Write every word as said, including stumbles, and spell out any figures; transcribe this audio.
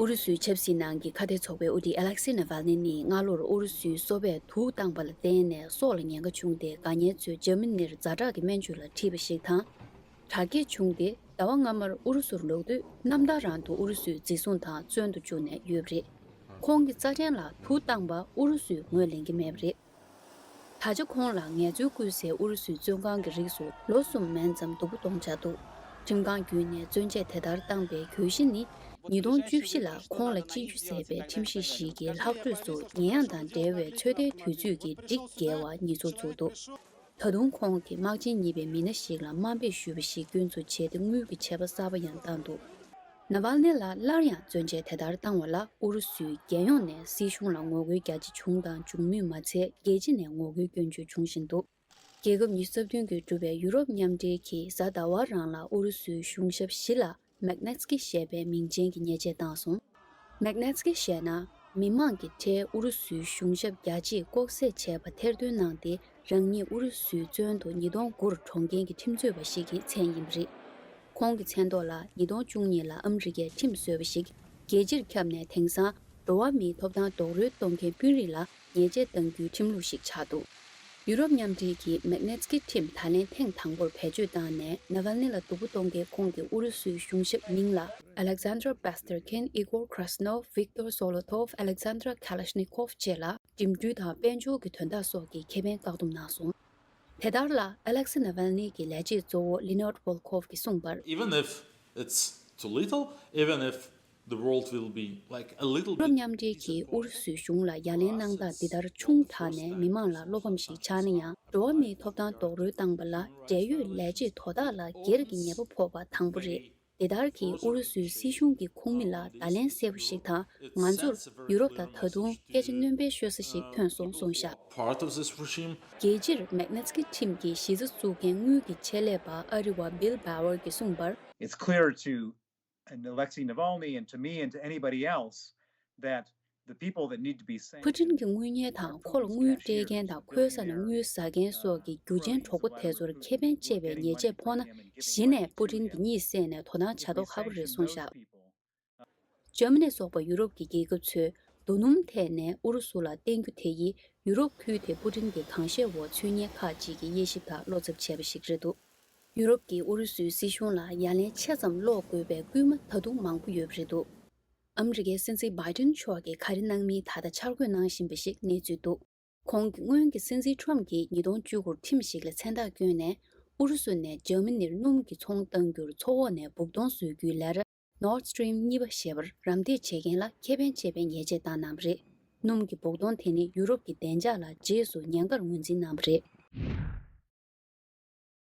ཨུ་རུ་སུའི་ཆབ་སྲིད་ནང་གི་ཁ་གཏད་ཚོགས་པའི་དབུ་ཁྲིད་ཨ་ལེག་སི་ནཱ་ཝལ་ནི་ནི་སྔ་ལོར་ཨུ་རུ་སུའི་སོ་པས་དུག་བཏང་པ་ལ་བརྟེན་ནས་སྲོག་ལ་ཉེན་ཁ་བྱུང་སྟེ། དགའ་ཉེ་ཚོས་འཇར་མ་ནིར་ཛ་དྲག་གི་སྨན་བཅོས་ལ་ཁྲིད་པ་ཞིག་དང་། དྲག་སྐྱེད་བྱུང་སྟེ། ཟླ་བ་སྔ་མར་ཨུ་རུ་སུར་ལོག་དུས། གནམ་བདག་རང་དུ་ཨུ་རུ་སུས་འཛིན་བཟུང་དང་བཙོན་དུ་བཅུག་ནས་ཡོད་པ་རེད། ཁོང་གི་རྩ་ཕྲན་ལ་དུག་བཏང་པ་ཨུ་རུ་སུས་ངོས་ལེན་གྱི་མེད་པ་རེད། ད་ཆ་ཁོང་ལ་ངལ་རྩོལ་བསྐུལ་སའི་ཨུ་རུ་སུའི་བཙོན་ཁང་གི་རིགས་སུ་ལོ་གསུམ་མན་ཙམ་སྡུག་པོ་གཏོང་འཆར་འདུག་ཁྲིམས་ཁང་བརྒྱུད་ནས་བཙོན་འཇལ་དེ་ལྟར་བཏང་པའི་གྱོད་གཞི་ནི། ཉིས་སྟོང་བཅུ་བཞི་ལ་ཁོང་ལ་སྤྱི་རྒྱུ་ཟེར་བའི་ཁྲིམས་གཞི་ཞིག་གི་ལྷག་འཕྲོས་སུ་ཉེས་ཡངས་དང་འབྲེལ་བའི་ཚོད་ལྟའི་དུས་ཚོད་ཀྱི་སྒྲིག་འགལ་བ་གཉིས་ཚོགས་བཙུགས་འདུག་ད་དུང་ཁོང་གིས་དམག་ཆེན་གཉིས་པའི་མི་སྣ་ཞིག་ལ་དམའ་འབེབས་ཞུས་པ་ཞིག་སྐྱོན་འཛུགས་བྱས་ཏེ། དངུལ་གྱི་ཆད་པ་གསར་པ་ཡང་བཏང་འདུག་ནཱ་ཝལ་ནི་ལ་སླར་ཡང་བཙོན་འཇལ་དེ་ལྟར་བཏང་བ་ལ། ཨུ་རུ་སུའི་རྒྱལ་ཡོངས་ནས་སྲིད་གཞུང་ལ་ངོ་རྒོལ་རྒྱ་ཆེ་བྱུང་དང་འབྱུང་མུས་མ་ཚད། རྒྱལ་སྤྱི་ནས་ངོ་རྒོལ་སྐྱོན་བརྗོད་འབྱུང་བཞིན་འདུག་རྒྱལ་ཁབ་ཉི་ཤུ་རྩ་བདུན་གྱིས་གྲུབ་པའི་ཡུ་རོབ་མཉམ་འབྲེལ་གྱིས་གཟའ་ཟླ་བ་རང་ལ་ཨུ་རུ་སུའི་གཞུང་ཞབས་བཞི་ལ་མེག་ནེ་ཚི་ཀི་ཞེས་པའི་མིང་ཅན་གྱི་ཉེས་ཆད་བཏང་སོང་། མེག་ནེ་ཚི་ཀི་ཞེས་ན། མི་མང་གི་གྲས་ཨུ་རུ་སུའི་གཞུང་ཞབས་རྒྱ་ཆེས་ལྐོག་བསད་བྱས་པ་ཐེར་འདོན་གནང་སྟེ། རང་ཉིད་ཨུ་རུ་སུའི་བཙོན་དུ་ཉིས་སྟོང་དགུ་རུ་གྲོངས་མཁན་གྱི་ཁྲིམས་རྩོད་པ་ཞིག་གི་མཚན་ཡིན་པ་རེད། ཁོང་གི་མཚན་ཐོག་ལ་ཉིས་སྟོང་བཅུ་གཉིས་ལ་ཨ་མི་རི་ཀས་ཁྲིམས་བཟོས་པ་ཞིག་རྒྱལ་སྤྱིར་ཁྱབ་ནས་དེང་སང་འགྲོ་བ་མིའི་ཐོབ་ཐང་རྡོག་རོལ་གཏོང་མཁན་དཔོན་རིགས་ལ་ཉེས་ཆད་གཏང་རྒྱུའི་ཁྲིམས་ལུགས་ཤིག་ཆགས་འདུག་ཡུ་རོབ་མཉམ་འབྲེལ་གྱིས་མེག་ནེ་ཚི་ཀི་ཁྲིམས་ད་ལན་ཐེངས་དང་པོར་བེད་སྤྱོད་བཏང་ནས། ནཱ་ཝལ་ནི་ལ་སྡུག་པོ་གཏོང་མཁན་ཁོང་གི་ཨུ་རུ་སུའི་གཞུང་ཞབས་མིང་ལ་Alexander Pasterkin, Igor Krasnov, Viktor Zolotov, Alexander Kalashnikov བཅས་ལ་འགྲིམ་འགྲུལ་དང་དཔལ་འབྱོར་གྱི་དོན་དག་སོགས་ཀྱི་ཁེ་ཕན་བཀག་སྡོམ་གནང་སོང་། དེ་ལྟར་ལ། ཨ་ལེག་སི་ནཱ་ཝལ་ནི་གི་ལས་བྱེད་གཙོ་བོ་Leonid Volkov གིས་གསུངས་པར། Even if it's too little, even if the world will be, like, a little bit, ཡུ་རོབ་མཉམ་འབྲེལ་གྱིས་ཨུ་རུ་སུའི་གཞུང་ལ་ཡ་ལན་གནང་སྟངས་འདི་ལྟར་ཆུང་དྲགས་ནས་མི་མང་ལ་བློ་ཕམ་ཞིག་ཆགས་ན་ཡང་། འགྲོ་བ་མིའི་ཐོབ་ཐང་རྡོག་རོལ་བཏང་པ་ལ་འབྲེལ་ཡོད་ལས་བྱེད་དོ་བདག་ལ་སྒེར་གྱི་ཉེས་པ་ཕོག་པ་དང་པོ་རེད། དེ་ལྟར་གྱིས་ཨུ་རུ་སུའི་སྲིད་གཞུང་གི་ཁོངས་མི་ལ་བརྡ་ལན་གསལ་པོ་ཞིག་དང་། ང་ཚོར་ཡུ་རོབ་ལ་ད་དུང་སྐད་ཆ་སྣོན་པའི་ཤོད་ས་ཞིག་ཐོན་སོང་གསུངས་ཤག Part of this regime. རྒྱལ་སྤྱིར་མེག་ནེ་ཚི་ཀི་ཁྲིམས་ཀྱི་གཞི་རྩ་བཙུགས་མཁན་དངུལ་གྱི་ཆེད་ལས་པ་ཨ་རི་བ་Bill Bauer གྱིས་གསུངས་པར། It's clear to and Alexei Navalny and to me and to anybody else that the people that need to be saved. ཕུ་ཊིན་གྱི་དངུལ་གཉེར་དང་ཁོ་ལ་དངུལ་སྤྲད་མཁན་དང་ཁོའི་ས་ནས་དངུལ་ཟ་མཁན་སོགས་ཀྱི་རྒྱུ་ཆེན་གྲོགས་པོ་དེ་ཚོར་ཁེ་ཕན་བཅད་པའི་ཉེས་ཆད་ཕོག་ན། གཞི་ནས་ཕུ་ཊིན་གྱི་གཉིད་སད་ནས་དོ་སྣང་བྱ་མདོག་ཁ་པོ་རེད་གསུངས་ཤག་འཇར་མ་ནི་སོགས་པ་ཡུ་རོབ་ཀྱི་རྒྱལ་ཁབ་ཚོས་རྡོ་སྣུམ་ཐད་ནས་ཨུ་རུ་སུ་ལ་བརྟེན་རྒྱུ་དེ་ཡིས། ཡུ་རོབ་ཁུལ་དེ་པུ་ཏིན་གྱི་གང་ཤེས་འོག་ཚུད་མཁན་ཁག་ཅིག་གི་དབྱེ་ཞིབ་དག་བློ་འཚབ་བྱས་པ་ཞིག་རེད་འདུག་ཡུ་རོབ་ཀྱིས་ཨུ་རུ་སུའི་སྲིད་གཞུང་ལ་ཡ་ལན་ཆེ་ཙམ་སློག་དགོས་པའི་སྐུལ་མ་ད་དུང་མང་པོ་ཡོད་པ་རེད་འདུག་ཨ་མི་རི་ཀའི་སྲིད་འཛིན་བྷའི་ཏིན་མཆོག་གིས་ག་རེ་གནང་མིན་ད་ལྟ་འཆར་འགོད་གནང་བཞིན་པ་ཞིག་གནས་ཚུལ་འདུག་ཁོང་གིས་སྔོན་གྱི་སྲིད་འཛིན་ཁྲོམ་གྱིས་ཉིས་སྟོང་བཅུ་དགུ་ཁྲིམས་ཤིག་ལ་མཚན་རྟགས་བསྐྱོན་ནས། ཨུ་རུ་སུ་ནས་འཇར་མ་ནིར་སྣུམ་གྱི་ཚོང་གཏང་རྒྱུར་མཚོ་འོག་ནས་སྦུག་གཏོང་བཟོ་རྒྱུའི་ལས་ར་Nord Stream གཉིས་པ་ཞེས་པར་རམ་འདེགས་བྱེད་མཁན་ལ་ཁེ་ཕན་བཅད་པའི་ཉེས་ཆད་བཏང་གནང་བ་རེད། སྣུམ་གྱི་སྦུག་གཏོང་དེ་ནི་ཡུ་རོབ་ཀྱི་བདེ་འཇགས་ལ་རྗེས་སུ་ཉེན་ཁར་ངོས་འཛིན་གནང་བ་རེད།